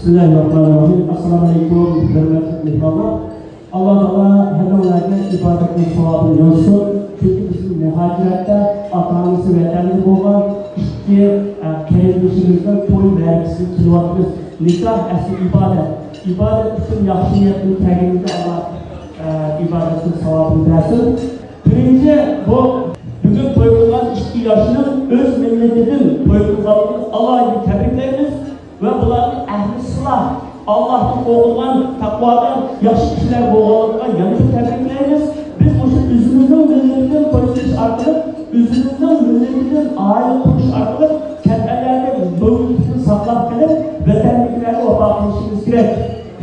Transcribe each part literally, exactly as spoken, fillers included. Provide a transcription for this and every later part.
بىسمىللاھىررەھمانىررەھىم. ئەسسالامۇ ئەلەيكۇم، ھۆرمەتلىك مېھمانلار. ئاللا تائالا ھەممىڭلارغا ئىبادەتنىڭ ساۋابىنى يازسۇن. چۈنكى بىزنىڭ مۇھاجىرەتتە ئاتا-ئانىسى ۋەتەندە بولغان ئىككى، ئە، قېرىندىشىمىزنىڭ توي مەرىكىسىگە كېلىۋاتىمىز. نىكاھ ئەسلى ئىبادەت. ئىبادەت ئۈچۈن ياخشى نىيەت بىلەن كەلگىنىمىزگە ئاللا، ئە، ئىبادەتنىڭ ساۋابىنى بەرسۇن. بىرىنچى، بۇ بۈگۈن توي قىلغان ئىككى ياشنىڭ ئۆز مىللىتىدىن توي قىلغانلىقىنى ئالاھىدە تەبرىكلەيمىز ۋە بۇلارنىڭ ئەھلى سىلاھ، ئاللاھتىن قورقىدىغان، تەقۋادار، ياخشى كىشىلەر بولغانلىقىغا يەنە بىر تەبرىكلەيمىز. بىز مۇشۇ ئۆزىمىزنىڭ مىللىتىدىن توي قىلىش ئارقىلىق، ئۆزىمىزنىڭ مىللىتىدىن ئائىلە قۇرۇش ئارقىلىق چەت ئەللەردە مىللىتىمىزنى ساقلاپ قېلىپ، ۋەتەندىكىلەرگە ۋاپا قىلىشىمىز كېرەك.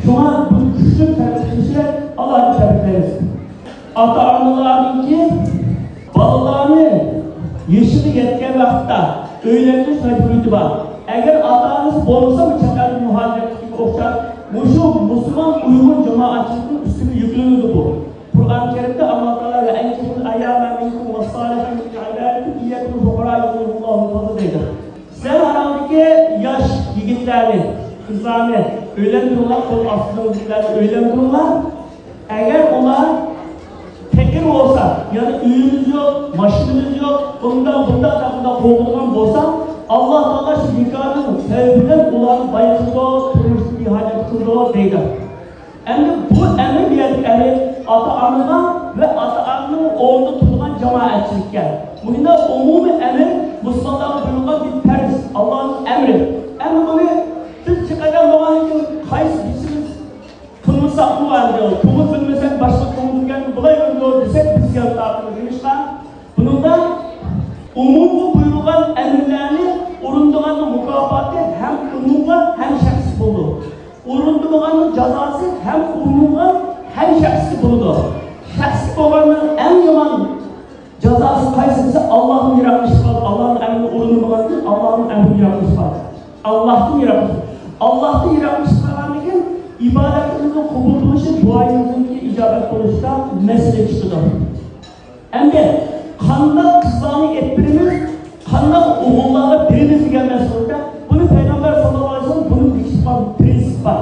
شۇڭا بۇ كۈچلۈك تەبرىك قىلىشنى ئالاھىدە تەبرىكلەيمىز. ئاتا-ئانىلارنىڭكى بالىلارنى يېشىغا يەتكەن ۋاقىتتا ئۆيلەندۈرۈش مەجبۇرىيىتى بار. ئەگەر ئاتا-ئانىسى بولمىسا، بۇ چەت ئەلدە مۇھاجىرەتتىكىگە ئوخشاش مۇشۇ مۇسۇلمان ئۇيغۇر جامائەتچىلىكىنىڭ ئۈستىگە يۈكلىنىدۇ بۇ. قۇرئان كەرىمدە ئاللا تائالا: «وأنكحوا الأيامى منكم والصالحين من عبادكم إن يكونوا فقراء يغنهم الله من فضله» دەيدۇ. سىلەر ئاراڭدىكى ياش يىگىتلەرنى، قىزلارنى ئۆيلەندۈرۈڭلار، قول ئاستىدىكىلەرنى ئۆيلەندۈرۈڭلار. ئەگەر ئۇلار پېقىر بولسا، يەنى ئۆيىمىز يوق، ماشىنىمىز يوق، ئۇنداق، بۇنداق دەپ ئۇنداق قوغلىغان بولسا، ئاللا تائالا شۇ نىكاھنىڭ سەۋەبى بىلەن ئۇلارنى باي قىلىدۇ، تۇرمۇشتا نىھايەت قىلىدۇ دەيدۇ. ئەمدى بۇ ئەمەلىيەتكە ئەمەل ئاتا-ئانىغا ۋە ئاتا-ئانىنىڭ ئورنىدا تۇرىدىغان جامائەتچىلىككە. مۇنداق ئومۇمىي ئەمەل مۇسۇلمانلارغا بۇيرۇلغان بىر پەرز، ئاللانىڭ ئەمرى. ئەمدى بۇنى بىز چىقارغان بولغاندىن كېيىن قايسى بىرسىمىز قىلمىساقمۇ بار، كۆڭۈل بۆلمىسەك باشقا كۆڭۈل بۆلگەن بولايمىدۇ دېسەك، بىز زىيان تارتىمىز. نېمىشقا؟ بۇنىڭدا ئومۇمغا بۇيرۇلغان ئەمىرلەرنى ئورۇندىغاننىڭ مۇكاپاتى ھەم ئومۇمغا، ھەم شەخسكە بولىدۇ. ئورۇندىمىغاننىڭ جازاسى ھەم ئومۇمغا، ھەم شەخسكە بولىدۇ. شەخسكە بولغاننىڭ ئەڭ يامان جازاسى قايسى دېسە، ئاللاھتىن يىراقلىشىپ قالدى. ئاللاھنىڭ ئەمرىنى ئورۇندىمىغاندىن ئاللاھنىڭ ئەمرىدىن يىراقلىشىپ قالدى. ئاللاھتىن يىراقلىشىپ، ئاللاھتىن يىراقلىشىپ قالغاندىن كېيىن ئىبادەتلىرىمىزنىڭ قوبۇل بولۇشى، دۇئايىمىزنىڭكى ئىجابەت بولۇشىدا مەسىلە چىقىدۇ. ئەمدى قانداق قىزلارنى ئېلىپ بېرىمىز، قانداق ئوغۇللارغا بېرىمىز دېگەن مەسىلىدە، بۇنى پەيغەمبەر ساللاللاھۇ ئەلەيھى ۋەسەللەم بۇنى بېكىتىپ قالغان پرىنسىپ بار.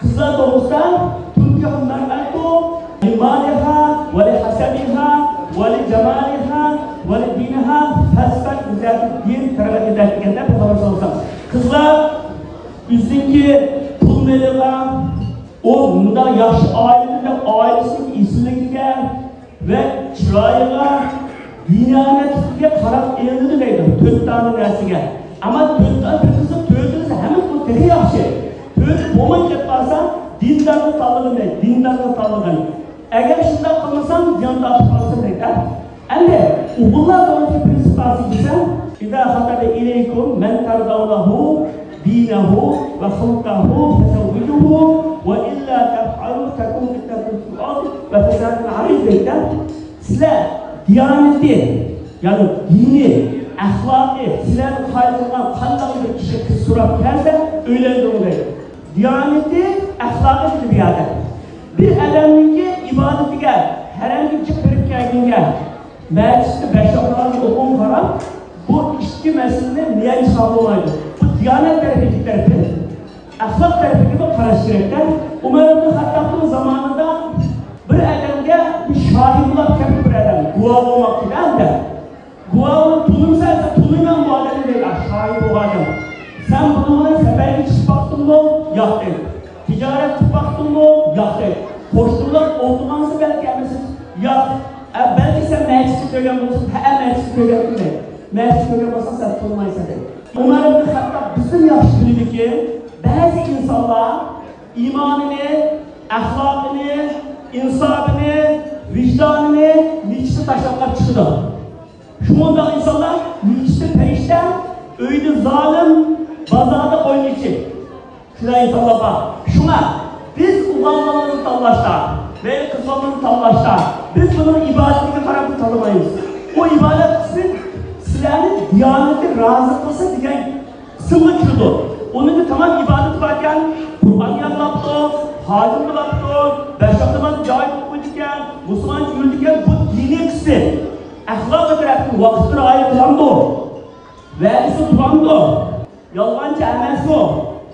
قىزلار توغرىسىدا: تنكح المرأة لمالها ولحسبها ولجمالها ولدينها فاظفر بذات الدين تربت يداك دېگەندە پەيغەمبەر ساللاللاھۇ ئەلەيھى ۋەسەللەم قىزلار ئۆزىنىڭكى پۇل مېلىغا، ئۇ مۇنداق ياخشى ئائىلىدىن دەپ ئائىلىسىنىڭ ئېسىللىكىگە ۋە چىرايىغا، دىيانەتلىكىگە قاراپ ئېلىنىدۇ دەيدۇ، تۆت دانە نەرسىگە. ئەمما تۆت دانە بىر قىزنىڭ تۆتىنىسى ھەممىسى تېخى ياخشى. تۆتى بولماي كەپ قالسا، دىندارنى تاللىغىن دەيدۇ، دىندارنى تاللىغىن. ئەگەر شۇنداق قىلمىساڭ، زىيان تارتىپ قالىسەن دەيدۇ. ئەمدى ئوغۇللار توغرىسىدا پرىنسىپ قايسى دېسە، إذا خطب إليكم من ترضونه دينه وخلقه فزوجوه وإلا تفعلوا تكن فتنة في الأرض وفساد عريض دەيدۇ. سىلەر دىيانىتى، يەنى دىنى، ئەخلاقى سىلەرنى قايىل قىلغان قانداق بىر كىشى قىز سوراپ كەلسە، ئۆيلەندۈرۈڭ دەيدۇ. دىيانىتى، ئەخلاقى دېدى بۇ يەردە. بىر ئادەمنىڭكى ئىبادىتىگە، ھەرەمگە جىق بېرىپ كەلگىنىگە، مەسچىتتە بەش ۋاقىت نامازنى ئوقۇغىنىغا قاراپ، بۇ ئىككى مەسىلىنى مىيەن چىقارغىلى بولمايدۇ. بۇ دىيانەت تەرىپىدىكى تەرىپى، ئەخلاق تەرىپىگىمۇ قاراش كېرەكتە. ئۇمەر ئىبن خەتتابنىڭ زامانىدا بىر ئادەمگە بىر شاھىت بولاپ كەپتۇ بىر ئادەم. گۇۋاھ بولماقچى ئادەم. گۇۋاھنى تونۇمسەن، سەن تونۇيمەن بۇ ئادەمنى دەيدۇ، شاھىت بولغان ئادەم. سەن بۇنىڭ بىلەن سەپەرگە چىقىپ باقتىڭمۇ؟ ياق دەيدۇ. تىجارەت قىلىپ باقتىڭمۇ؟ ياق دەيدۇ. قوشنىلار ئولتۇرغانسىز بەلكى ھەممىسى؟ ياق. ئە، بەلكى سەن مەسچىتكە كىرگەن بولساڭ؟ ھەئە، مەسچىتكە كىرگەنمەن دەيدۇ. مەسچىتكە كىرگەن بولساڭ سەن تونۇمايسەن دەيدۇ. ئۇمەر ئىبن خەتتاب بىزدىن ياخشى بىلىدۇكى، بەزى ئىنسانلار ئىمانىنى، ئەخلاقىنى، ئىنسابىنى، ۋىجدانىنى نىجىسكە تاشلاپ چىقىدۇ. شۇنداق ئىنسانلار نىجىسكە پەرىشتە، ئۆيدە زالىم، بازاردا ئوينىچى. شۇنداق ئىنسانلار بار. شۇڭا بىز ئوغۇل بالىلارنى تاللاشتا، مەيلى قىز بالىلارنى تاللاشتا، بىز بۇنىڭ ئىبادىتىگە قاراپ تاللىمايمىز. ئۇ ئىبادەت قىلسۇن، سىلەرنى دىيانەتكە رازى قىلسۇن دېگەن قىسىمغا كىرىدۇ. ئۇنىڭدا تامام ئىبادىتى باركەن، قۇرئان يادلاپتۇ، ھاجىم قىلاپتۇ، بەش ۋاق ناماز جايىدا ئوقۇيدىكەن، مۇسۇلمانچە يۈرىدىكەن، بۇ دىنىي قىسىم. ئەخلاقىي تەرەپتىن ۋاقىتقا رىئايە قىلامدۇ؟ ۋەدىسىگە تۇرامدۇ؟ يالغانچى ئەمەسمۇ؟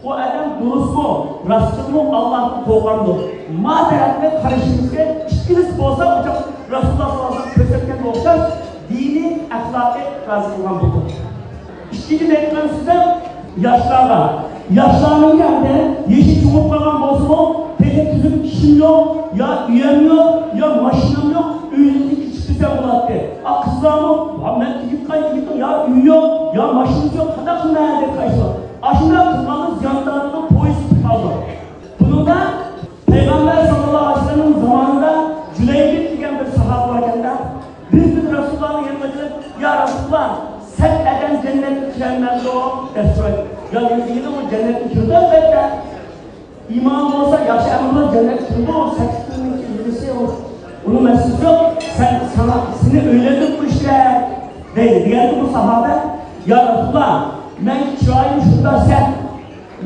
بۇ ئادەم دۇرۇسمۇ، راستچىلمۇ، ئاللاھتىن قورقامدۇ؟ ما تەرەپنى قارىشىمىزغا ئىككىلىسى بولسا، ئوچاق رەسۇلۇللا ساللاللاھۇ ئەلەيھى ۋەسەللەم كۆرسەتكەنگە ئوخشاش دىنىي، ئەخلاقىي تەرەزى قىلغان بولىدۇ. ئىككىنچى دەيدىغان سۆزۈم ياشلارغا. ياشلارنىڭ ئەمدى يېشى چوڭىيىپ قالغان بولسىمۇ، تېخى تۈزۈك ئىشىم يوق، يا ئۆيەم يوق، يا ماشىنام يوق، ئۆيدىن چىقىپ كەتسەم بولاتتى. ئا، قىزلارمۇ، ۋا، مەن تېگىپ قالغان يىگىتنىڭ يا ئۆيى يوق، يا ماشىنىسى يوق، قانداق قىلىمەن دەپ قايسىلار. ئاشۇنداق قىلغاندا زىيان تارتىدۇ، پويىز كېتىپ قالىدۇ. بۇنىڭدا پەيغەمبەر ساللاللاھۇ ئەلەيھى ۋەسەللەمنىڭ زامانىدا جۇلەيبىب دېگەن بىر ساھابە بار ئىكەن-دە، بىر كۈنى رەسۇلۇللانىڭ يېنىغا كېلىپ، يا رەسۇلۇللا، سەت ئادەم جەننەتكە كىرەلمەمدۇ؟ دەپ سورايدۇ. يا نېمە دېگىنى، ئۇ جەننەتكە كىرىدۇ ئەلۋەتتە. ئىمان بولسا، ياخشى ئەمەل بىلەن جەننەتكە كىرىدۇ، سەت كۈننىڭ يېرىسى ئۇ. ئۇنىڭ مەسىلىسى يوق. سەن، ساڭا، سېنى ئۆيلەندۈرۈپ قويۇشتى دەيدۇ. دېگەندە بۇ ساھابە، يا رەسۇلۇللا، مەن چىرايىم شۇنداق سەت.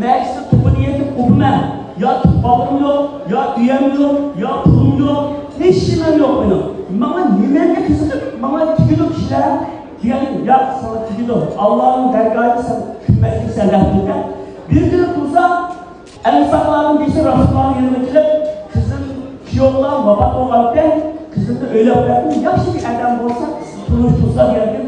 مەكىسى توپىنى يېتىپ ئوپىمەن. يا تۇغقانلىرىم يوق، يا ئۆيەم يوق، يا پۇلۇم يوق، ھېچنېمەم يوق مېنىڭ. ماڭا نېمەمگە قىزىقىپ، ماڭا تېگىدۇ كىشىلەر دېگەن، ياق، ساڭا تېگىدۇ. ئاللانىڭ دەرگاھىدا سەن كۈتمەسلىكسەن رەھمىتىدە. بىر كۈنى تۇرسا، ئەنسارلاردىن بىرسى رەسۇلۇللانىڭ يېنىغا كېلىپ، قىزىم، كۈيەۋلەر ۋاپات بولغانىكەن، قىزىمنى ئۆيلەپ بەردىم، ياخشى بىر ئادەم بولسا، سىز تونۇشتۇرسا دېگەندىن،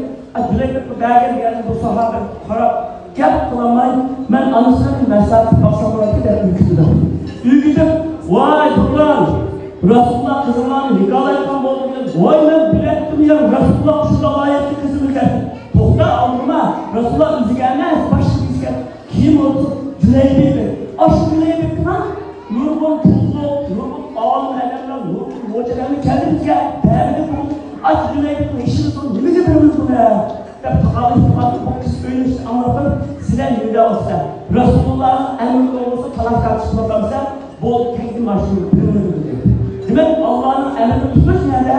جۈلەيبىبنى بەرگەن دېگەندىن بۇ ساھابە قاراپ، گەپ قىلالماي، مەن ئانىسىنىڭ مەسلىھەت قىلىپ باقسام بولاتتى دەپ ئۆيگە كېتىدۇ. ئۆيگە كېتىپ، ۋاي دۇكان، رەسۇلۇللا قىزىڭلارنى نىكاھلايدىغان بولدى دېگەن، ۋاي مەن بىلەتتىم يا رەسۇلۇللا شۇنداق ئايەتتە قىزىمىز دەپ. توختا، ئاڭلىما، رەسۇلۇللا ئۆزىگە ئەمەس، باشقا بىرسىگە. كىم ئۇ؟ جۈلەيبىب. ئاشۇ جۈلەيبىبنىڭ نۇرغۇن پۇللۇق، نۇرغۇن ئالىم ئادەملەر، نۇرغۇن ھوجا ئادەملەر كەلدى بىزگە، بەرمىدى بۇ. ئاشۇ جۈلەيبىبنىڭ ئىشىنى سوڭ نېمىگە بېرىمىز بۇنى؟ دەپ تاقاللىشىپ تۇرغاندا بۇ قىز ئۆينىڭ ئىچىدە ئاڭلاپ قېلىپ، سىلەر نېمە دەۋاتىسىلەر؟ رەسۇلۇللانىڭ ئەمرى توغرىسىدا تالاش تارتىشىپ تۇرامسەن؟ بولدى، تەگدى ماشىنا بىلمىدى. دېمەك، ئاللانىڭ ئەمرىنى تۇتۇش نەدە؟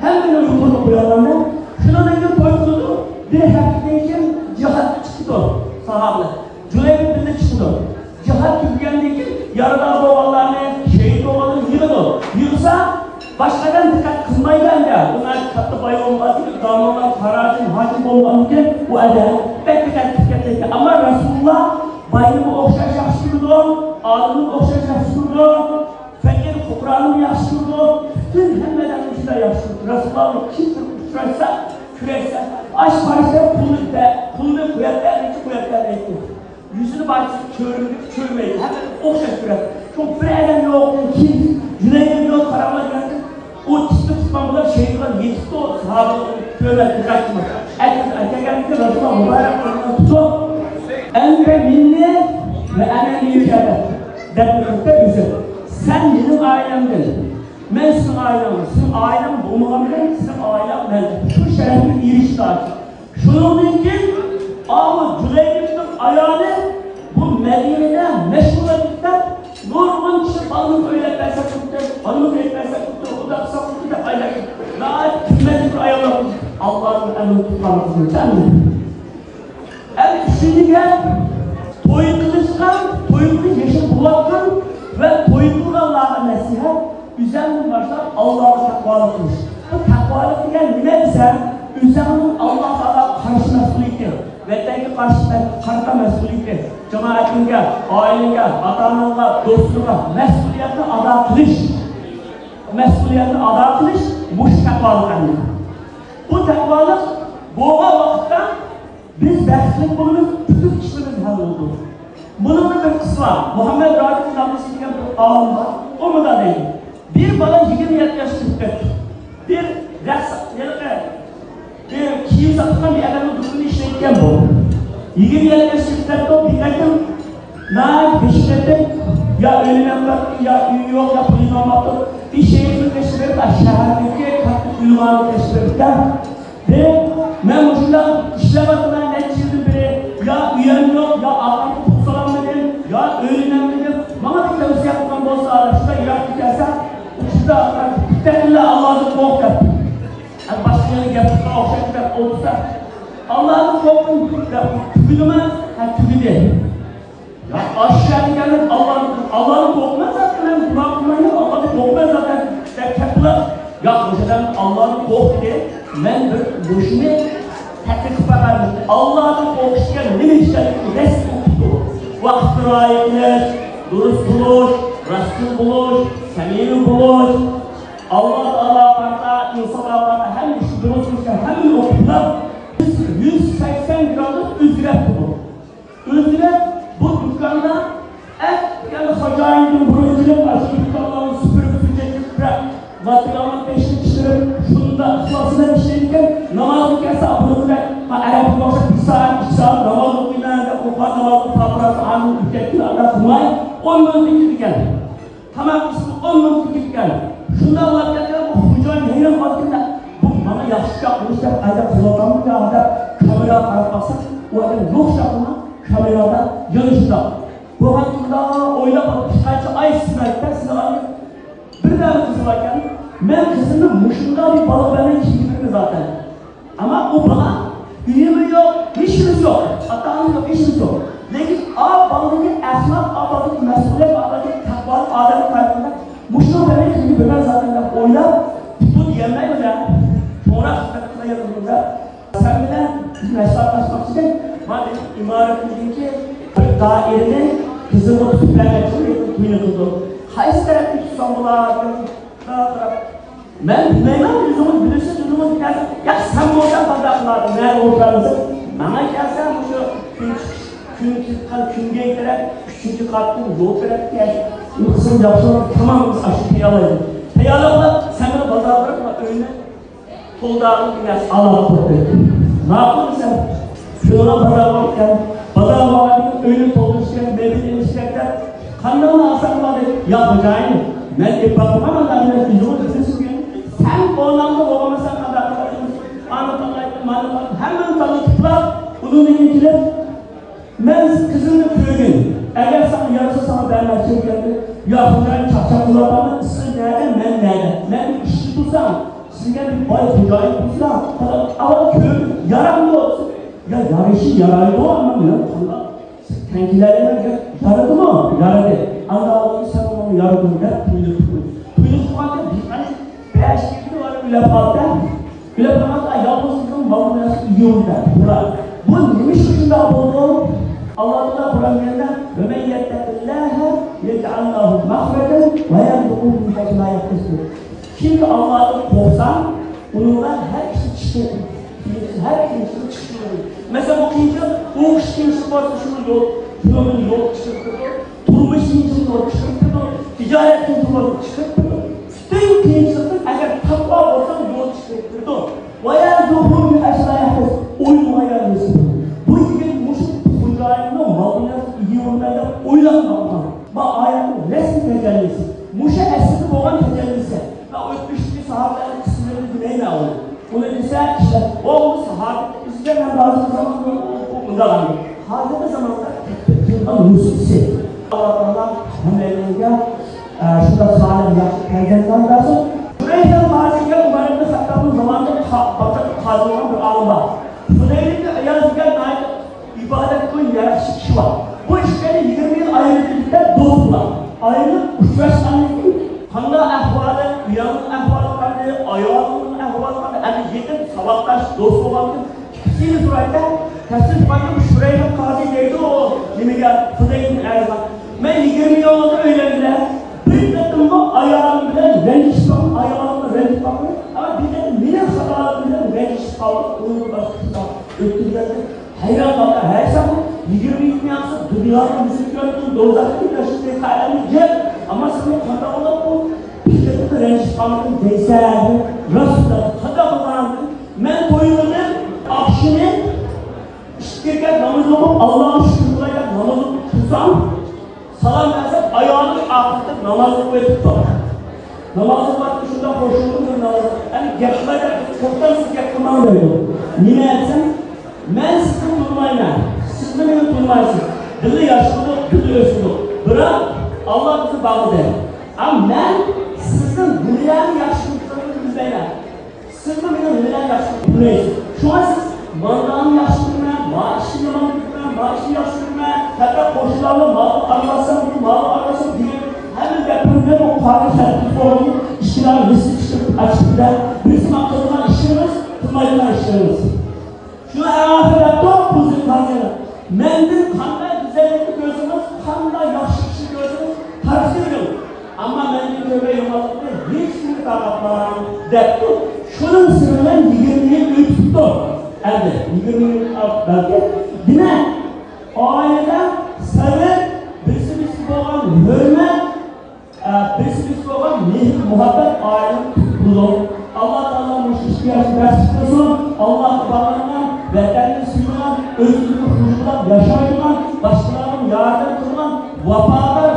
ھەممىنى يۇقىرىغا قويالامدۇ؟ شۇنىڭدىن كېيىن توي قىلىدۇ. بىر ھەپتىدىن كېيىن جىھادقا چىقىدۇ ساھابىلەر. جۇلەيبىب بىللە چىقىدۇ. جىھاد تۈگىگەندىن كېيىن يارىدار بولغانلارنى، شېھىت بولغانلارنى يىغىدۇ. يىغسا، باشقا ئادەم دىققەت قىلمايدۇ ئەمدى. ئۇلار كاتتا باي بولمىغاندىكىن، داموللار، خاراجىم، ھاجىم بولمىغاندىكىن، ئۇ ئادەم بەك دىققەت قىلىپ كەتمەيدۇ. ئەمما رەسۇلۇللا باينىمۇ ئوخشاش ياخشى كۆرىدۇ، ئالىمنى ئوخشاش ياخشى كۆرىدۇ. فەقىر پۇقرانىمۇ ياخشى كۆرىدۇ، پۈتۈن ھەممە ئادەمنى شۇنداق ياخشى كۆرىدۇ. رەسۇلۇللانى كىم بىر ئۇچراشسا، كۆرەتسە، ئاش بارسا پۇلنى بە-، پۇلنى قويۇپ بەرمەيچۇ، قويۇپ بەرمەيتتى. يۈزىنى بارسا كۆرمىدى، كۆرمەيدۇ. ھەممە ئوخشاش كۆرەتتى. شۇڭا بىر ئادەم يوق، كىم جۈنەيدىن يوق قاراڭلار دېگەندە، ئۇ تىپنى تۇتقان بولار، شەيتان يېتىپتۇ، ساھابىلەر كۆرمەپ دىققەت قىلماس. ئەتىگەن كەلگەندىكىن رەسۇلۇللا مۇبارەك قولىنى تۇتۇپ، «ئەنتە مىننى ۋە ئەنە مىنكە» دەپ، دەپ تۇرۇپتۇ ئۆزى. «سەن مېنىڭ ئائىلەمدىن، مەن سىزنىڭ ئائىلەڭدىن، سىزنىڭ ئائىلەڭ بولمىغاندىن، سىزنىڭ ئائىلەڭ مەن» شۇ شەرەپكە ئېرىشتى. شۇنىڭدىن كېيىن ئاۋۇ جۇلەيبىبنىڭ ئايالى بۇ مەدىنىدە مەشغۇلات ئىستەپ، نۇرغۇن كىشى بالىمىزنى ئۆيلەپ بەرسەك بولىدۇ، بالىمىزنى ئۆيلەپ بەرسەك بولىدۇ، ئۇنداق قىلساق بولىدۇ دەپ ئايلاپ، ناھايىتى قىممەتلىك بىر ئاياللار، ئاللانىڭ ئەمرىنى تۇتقانلىقىمىزنى. ئەمدى ئۈچىنچى گەپ، توي قىلىشقان، توي قىلىش يېشى بولۇۋاتقان ۋە توي قىلغانلارغا نەسىھەت، ئۆزۈڭدىن باشلاپ ئاللاغا تەقۋالىق قىلىش. بۇ تەقۋالىق دېگەن نېمە دېسە، ئۆزۈڭنىڭ ئاللا تائالاغا قارشى مەسئۇلىيىتى، ۋەتەنگە قارشى، قارىتا مەسئۇلىيىتى، جامائىتىڭگە، ئائىلەڭگە، ئاتا-ئاناڭغا، دوستلىرىڭغا مەسئۇلىيەتنى ئادا قىلىش. مەسئۇلىيەتنى ئادا قىلىش، مۇشۇ تەقۋالىق ئەمەلى. بۇ تەقۋالىق بولغان ۋاقىتتا بىز بەختلىك بولىمىز، پۈتۈن ئىشلىرىمىز ھەل بولىدۇ. بۇنىڭدا بىر قىسسا بار. مۇھەممەد راشىد ناملىسى دېگەن بىر ئالىم بار. ئۇ مۇنداق دەيدۇ. بىر بالا يىگىرمە يەتتە ياشقا كىرىپ كەتتى. بىر رەخس، ھېلىقى، بىر كىيىم ساتىدىغان بىر ئادەمنىڭ دۇكىنىدا ئىشلەيدىكەن بۇ. يىگىرمە يەتتە ياشقا كىرىپ كەتتى، بىر قېتىم ناھايىتى بېشى قېتىق، يا ئۆيلىنەلمەپتۇ، يا ئۆيى يوق، يا پۇلى بولماپتۇ. بىر شەيخنى تەكلىپ بېرىپ، شەھەردىكى كاتتا ئۆلىمانى تەكلىپ بېرىپتۇ. دەپ، مەن مۇشۇنداق ئىشلەۋاتىمەن نەچچە يىلدىن بېرى، يا ئۆيۈم يوق، يا ئاغامغا پۇل سالالمىدىم، يا ئۆيلىنەلمىدىم، ماڭا بىر تەۋسىيە قىلغان بولسا، شۇنداق يىراقتىن كەلسە، شۇنداق، ئىتتەقىللا، ئاللاھتىن قورق دەپ. ھەم باشقا يەرگە گەپ قىلغان ئوخشايدۇ دەپ ئولتۇرسا، ئاللاھتىن قورققىن دەپ تۈگىدىمۇ؟ ھە، تۈگىدى. يا ئاشۇ يەرگە كەلدىم، ئاللا، ئاللادىن قورقىمەن زاتەن، مەن گۇناھ قىلمايمەن، ئاللادىن قورقىمەن زاتەن دەپ كەپ بولار. ياق، مۇشۇ ئادەم ئاللادىن قورق دېدى. مەن بىر مۇشۇنى تەتقىق قىلىپ باقايلى. ئاللادىن قورقۇش دېگەن نېمە ئىكەنلىكىنى رەسمىي ئوقۇپ بېرىڭ. ۋاقىت بىر رىئايە قىلىش، دۇرۇس بولۇش، راستچىل بولۇش، سەمىمىي بولۇش، ئاللا تائالا قارىتا، ئىنسانلار قارىتا ھەممە ئىشنى دۇرۇس قىلىشقا ھەممىنى ئوقۇپلا، بىز يۈز سەكسەن گرادۇس ئۆزگەرتتۇق. ئۆزگەرتىپ، بۇ دۇكاندا ئەتىگەن خوجايىندىن بۇرۇن كېلىپ، ئاشۇ دۇكانلارنى سۈپۈرۈپ، سۈجەت كۆتۈرۈپ، ماتېرىيالنى بېشىنى چىقىرىپ، شۇنداق ئىخلاس بىلەن ئىشلەيدىكەن، نامازغا كەلسە، بۇنىڭ بىلەن، ھە، ئەرەبكە ئوخشاپ بىر سائەت، ئىككى سائەت ناماز ئوقۇيمەن دەپ، ئوقۇغان نامازنى پاتىراسى ئاندىن ئۆتۈپ كەتكىلى ئادەم قىلماي، ئون مىنۇتتا كېتىدىكەن. تاماق ئىچىپ، ئون مىنۇتتا كېتىدىكەن. شۇنداق ۋاقىتتا بۇ خوجايىن ھەيران قالدىكەن، بۇ ماڭا ياخشىراق بولۇش دەپ ئايدا قىلىۋاتامدۇ يا دەپ كامېراغا قاراپ باقسا، ئۇ ئادەم يوق شاقىما كامېرادا يېنىشتا. بولغان كۈندە ئويلاپ ئېلىپ، بىر قانچە ئاي سىنايتتا سىنىغاندىن بىر دانە قىزى باركەن. مەن قىزىمنى مۇشۇنداق بىر بالا بىلەن كىيدۈردۈم زاتەن. ئەمما ئۇ بالا ئۆيىمۇ يوق، ھېچنېمىسى يوق. ئاتا-ئانىسى يوق، ھېچنېمىسى يوق. لېكىن ئا بالىنىڭكى ئەخلاق، ئا بالىنىڭكى مەسئۇلىيەت، ئا بالىنىڭكى تەقۋالىق ئادەمنى قايتقاندا مۇشۇ بەرمەي كىيدۈرگەن زاتەن دەپ ئويلاپ، پۇتۇن يەلمەيمەن دە. توغرا خىزمەت قىلايالمىدىم دە. سەن بىلەن بىر مەسلىھەتلەشمەكچىدىم. مانا ئىمارەتنىڭكى بىر دائىرىنى قىزىمغا تۇتۇپ بەرمەكچىدىم، توينى قىلدۇم. قايسى تەرەپنى تۇتسام بولار؟ مەن بىلمەيمەن، ئۆزىڭىز بىلىسىز، ئۆزىڭىز بىلەسىز. يا سەن بولساڭ قانداق قىلاردىڭ؟ نەدە ئولتۇرامسەن؟ ماڭا كەلسە مۇشۇ كۈن چىقىش، كۈن چىققان كۈنگە كېرەك، ئۈچىنچى قاتتىن يول كېرەك. ئۇ قىزىم ياخشى، تامام، ئاشۇ تەييارلايدۇ. تەييارلاپ، سەن مېنى بازارغا بېرىپ، ئۆينى تولدۇرغىن دېگەن ئالامەت بولدى. ماقۇل دېسەم، شۇنىڭغا بازار باركەن، بازار بارغاندىن كېيىن ئۆينى تولدۇرۇش كېرەك، مەيدە ئېلىش كېرەك دەپ، قانداقلا ئالساڭلار دەپ، يا خوجايىن، مەن ئېلىپ باقىمەن، ئانداق دېمەس، ئۆزۈڭ بىلىسىز دېگەن. سەن ئورنۇڭدا بولغانمىساڭ قانداق قىلاتتىڭ؟ ئانا تاللايتتىم، مانا تاللايتتىم، ھەممىنى تاللاپ، ئۇنىڭدىن كېيىن كېلىپ، مەن قىزىمنى كۆرگىن. ئەگەر ساڭا يارىسا ساڭا بەرمەكچى ئىكەن. يا خوجايىن چاقچاق قىلىۋاتامدۇ؟ سىز نەدە، مەن نەدە؟ مەن بىر ئىشتا تۇرسام، سىزگە بىر باي خوجايىن تۇرسا، ئاۋۋال كۆرۈپ، يارامدۇ؟ يا يارىشى يارايدۇ، ئەمما مەن قانداق؟ سىز تەڭ كېلەلەيمەن دېگەن، يارىدىمۇ؟ يارىدى. ئانداق بولسا سەن ئۇنىڭغا يارىدىڭ دەپ توينى تۇتتۇم. توينى تۇتقاندا بىر قانچە بەش يىگىت ئۆلۈپ قالدى. ئۆلۈپ قالغاندا يالغۇزلۇقنىڭ مالىنى يىغىۋېتەر. بۇ نېمە ئۈچۈن شۇنداق بولدى؟ ئاللا تائالا قۇرئان كەرىمدە، «وَمَن يَتَّقِ اللَّهَ يَجْعَل لَّهُ مَخْرَجًا وَيَرْزُقْهُ مِنْ حَيْثُ لَا يَحْتَسِبُ». كىمكى ئاللادىن قورقسا، ئۇنىڭغا ھەر ئىشنى چىقىرىپ، ھەر قىيىنچىلىقنى چىقىرىپ. مەسىلەن، بۇ قىيىنچىلىق، ئوقۇش قىيىنچىلىقى بولسا، شۇنى يول، شۇنىڭدىن يول چىقىرىپ بېرىدۇ. تۇرمۇش قىيىنچىلىقى بولسا چىقىرىپ بېرىدۇ. تىجارەت قىيىنچىلىقى بولسا چىقىرىپ بېرىدۇ. پۈتۈن قىيىنچىلىقتىن ئەگەر تەقۋا بولسا، يول چىقىرىپ بېرىدۇ. «وَيَرْزُقْهُ مِنْ حَيْثُ لَا يَحْتَسِبُ». ئويلىمىغان يەردىن رىزىق بېرىدۇ. بۇ يىگىت مۇشۇ خوجايىننىڭ مال-دۇنياسىنى يىغىۋېتىمەن دەپ ئويلانمىغان. بۇ ئايەتنىڭ رەسمىي تەجەللىسى. مۇشۇ ئەسلىدە بولغان تەجەللىسى. مەن ئۆتمۈشتىكى ساھابىلەرنىڭ قىسسىلىرىنى دېمەيمەن ئۇنى. ئۇنى دېسە كىشىلەر، «ئۇ ساھابە ئىزدەن ھازىرقى زاماندا ئۇ، ئۇ، ئۇنداق ئەمەس.» ھازىرقى زاماندا تەتبىق قىلىنغان نۇسخىسى. ئاللا تائالا ھەممەيلەنگە، ئە، شۇنداق سالىھ ياخشى پەرزەنتلەرنى بەرسۇن. فۇدەيل قازى دېگەن ئۇمەر ئىبن خەتتابنىڭ زامانىدا قا-، باغدادتا قازى بولغان بىر ئالىم بار. فۇدەيل ئىبن ئىياز دېگەن ناھايىتى ئىبادەتكە يارىشىش كىشى بار. بۇ ئىككىسى يىگىرمە يىل ئايرىلىپ كېتىپ دوست بولغان. ئايرىلىپ ئۇچراشقاندىن كېيىن قانداق ئەھۋالى، ئۇيالنىڭ ئەھۋالى قانداق، ئايالىنىڭ ئەھۋالى قانداق، ئەمدى يېقىن ساۋاقداش، دوست بولغاندىن كېيىن ئىككىسىنى سورايدۇ. تەپسىر سورايدۇ، شۇرەيھ قازى دەيدۇ نېمىگە؟ فۇدەيل ئىبن ئىيازغا. مەن يىگىرمە يىل ئالدىن ئۆيلەندىم. بىر قېتىممۇ ئايالىم بىلەن رەنجىشىپ باقمىدىم، ئايالىم بىلەن رەنجىپ باقمىدىم. ئەمما بىر قېتىم مېنىڭ خاتالىقىم بىلەن رەنجىشىپ قالدى. ئۇنىڭدىن باشقا شۇنداق ئۆتكۈزگەندە ھەيران قالدى. ھەي، سەن بۇ يىگىرمە يىلدىن ياقسى دۇنيانىڭ يۈزىنى كۆردۈڭ، دوزاخنى كۆردۈڭ، شۇنداق قەلەمنى يەپ، ئەمما سەن قانداق بولۇپ بۇ پىكىردىن رەنجىپ قالمىدىڭ دەيسەن؟ راست، قانداق قىلغان؟ مەن تويلىدىم، ئاخشىمى ئىشقا كىرگەن ناماز ئوقۇپ، ئاللاغا شۈكۈر قىلاي دەپ ناماز ئوقۇپ تۇرسام، سالام بەرسەم، ئايالىم ئارقىدىن ناماز ئوقۇۋېتىپتۇ. ناماز ئوقۇۋاتقىنى شۇنداق خوش بولدۇم، بىر ناماز. ئەمدى گەپ قىلاي دەپ، توختاڭ، سىز گەپ قىلماڭ دەيدۇ. نېمە دېسەم، مەن سىزنى تونۇمايمەن، سىزمۇ مېنى تونۇمايسىز. بىللە ياش بولدۇق، بىللە ئۆستۇق. بىراق، ئاللا بىزنى باغلىدى. ئەمما مەن سىزنىڭ نېمىلەرنى ياخشى كۆرىدىغىنىڭىزنى بىلمەيمەن. سىزمۇ مېنىڭ نېمىلەرنى ياخشى كۆرىدىغىنىمنى بىلمەيسىز. شۇڭا سىز ماندانى ياخشى كۆرىمەن، ما ئىشنى يامان كۆرىمەن، ما ئىشنى ياخشى كۆرىمەن، ھەتتا قوشنىلارنىڭ مالىغا ئارىلاشسام، بۇ مالىغا ئارىلاشسام دېگەن ھەممە گەپلىرىمنى بۇ قاغا سەتتىن سورىدىم، ئىككىلەن لىستى چىقىپ ئاچىقىدا، بىرسى ماڭا قىلىدىغان ئىشلىرىڭىز، قىلمايدىغان ئىشلىرىڭىز. شۇ ئاخىرەتتە بۇ زىنھار يەنە مەندىن قانداق گۈزەللىكنى كۆرسىڭىز، قانداق ھېچنېمە تاقاتلار دەپتۇ. شۇنىڭ سىرى بىلەن يىگىرمە يىل ئۆتۈپتۇ. ئەمدى يىگىرمە يىل بەلكى، دېمەك، ئائىلىدە سەۋر، بىرسى بىرسىگە بولغان ھۆرمەت، ئە، بىرسى بىرسىگە بولغان مېھىر مۇھەببەت ئائىلىنى تۇتۇپ تۇرىدۇ. ئاللا تائالا مۇشۇ ئىشقا يارىشىپ نەسىپ قىلسۇن. ئاللاغا باغلانغان، ۋەتەننى سۆيىدىغان، ئۆزىنىڭ ھۇزۇرىدا ياشايدىغان، باشقىلارغا ياردەم قىلىدىغان ۋاپادار